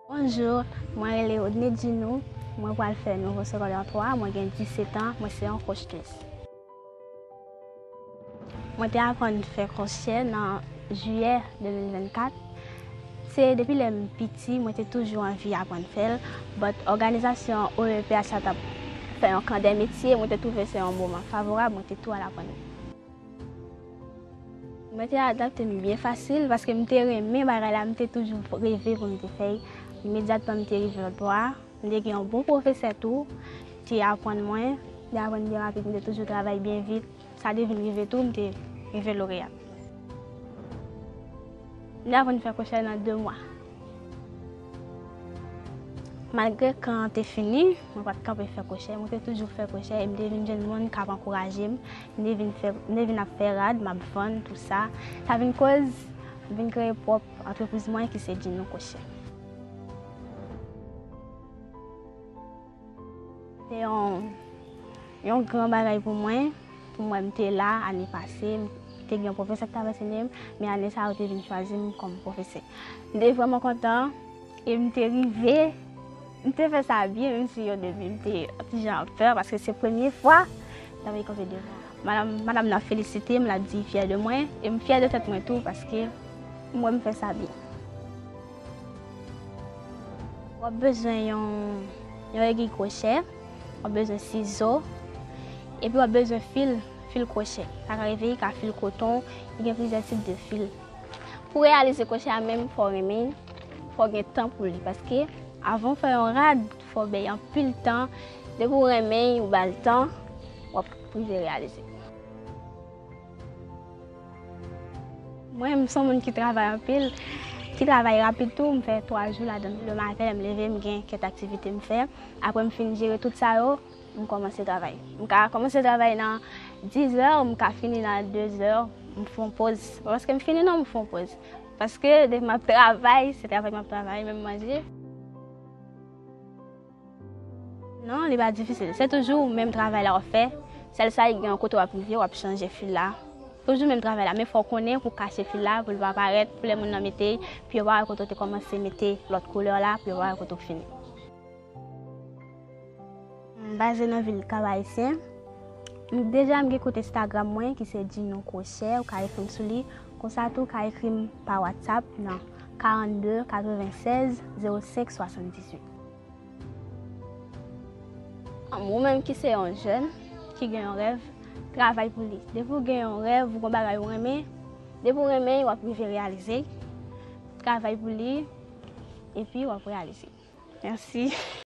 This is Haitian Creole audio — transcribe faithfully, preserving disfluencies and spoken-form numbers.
Bonjou, mwen rele Rodney Djinou, mwen pral fè nouvo segondè twa, mwen gen disèt an, mwen se yon kwochetrice. Mwen te aprann fè kwochè nan jiyè de mil vennkat. Se depi lè m piti, mwen te toujou anvi aprann fè l, but òganizasyon O E P H la t ap fè yon kan dè metye, mwen te twouve se yon moman favorab, mwen te tou al aprann li. Mwen te adapte m byen fasil paske m te renmen bagay la, m te toujou reve pou m te fè l. Imedyatman m te rive lòt bò a, m te gen yon bon pwofesè tou ki aprann mwen, m te aprann byen rapid, m te toujou travay byen vit. Sa te vin rive tou, m te rive loreya. M te aprann fè kwochè nan de mwa. Malgre kan an te fini, mwen pa t kanpe fè kwochè, mwen te toujou fè kwochè e m te vin jwenn moun k ap ankouraje m. M te vin fè, m te vin ap fè rad, m ap vann, tou sa. Sa vin koz m vin kreye pwòp antrepriz mwen ki se Djinou Kwochè. Se yon, yon gran bagay pou mwen, pou mwen m te la ane pase, m te gen yon pwofesè k t ap anseye m, men ane sa yo te vin chwazi m kòm pwofesè. M te vrèman kontan e m te rive, m te fè sa byen, menm si o debi m te yon ti jan pè paske se premye fwa m t ap kanpe devan. Madanm, madanm nan felisite m, l ap di li fyè de mwen, e m fyè de tèt mwen tou paske m wè m fè sa byen. W ap bezwen yon, yon egi kwochè, w ap bezwen sizo, epi w ap bezwen fil, fil kwochè. Sa ka rive li ka fil koton, li gen plizyè tip de fil. Pou reyalize kwochè a menm, fò w renmen l, fò w gen tan pou li, paske avan w fè yon rad, fò w bay anpil tan. Depi w renmen l, ou ba l tan, w ap rive reyalize. Mwen, m se yon moun ki travay anpil, ki travay rapid tou. M fè twa jou ladan. Lematen, lè m leve, m gen kèk aktivite m fè. Apre m fin jere tout sa yo, m kòmanse travay. M ka kòmanse travay nan dizè, m ka fini nan dezè, m fè yon poz. Paske m fini non, m fè yon poz. Paske depi m ap travay, se travay m ap travay, menm manje. Non, li pa difisil. Se toujou menm travay la w ap fè. Sèl sa, li gen yon kote w ap rive, w ap chanje fil la. Toujou menm travay la, men fò w konnen pou w kache fil la, pou l pa parèt, pou lè moun nan mete, pou yo pa wè kote w te kòmanse mete lòt koulè la, pou yo pa wè kote w fini. M baze nan vil Kap Ayisyen. M, deja, m gen kont Instagram mwen ki se Djinou Kwochè, ou ka ekri m sou li. Konsa tou, ou ka ekri m pa WhatsApp nan karannde katrevennsèz zewo senk swasanndizuit. Ou menm ki se yon jèn ki gen yon rèv, travay pou li. Depi w gen yon rèv, ou gen bagay ou renmen, depi w renmen, w ap rive reyalize. Travay pou li, epi w ap reyalize. Mèsi.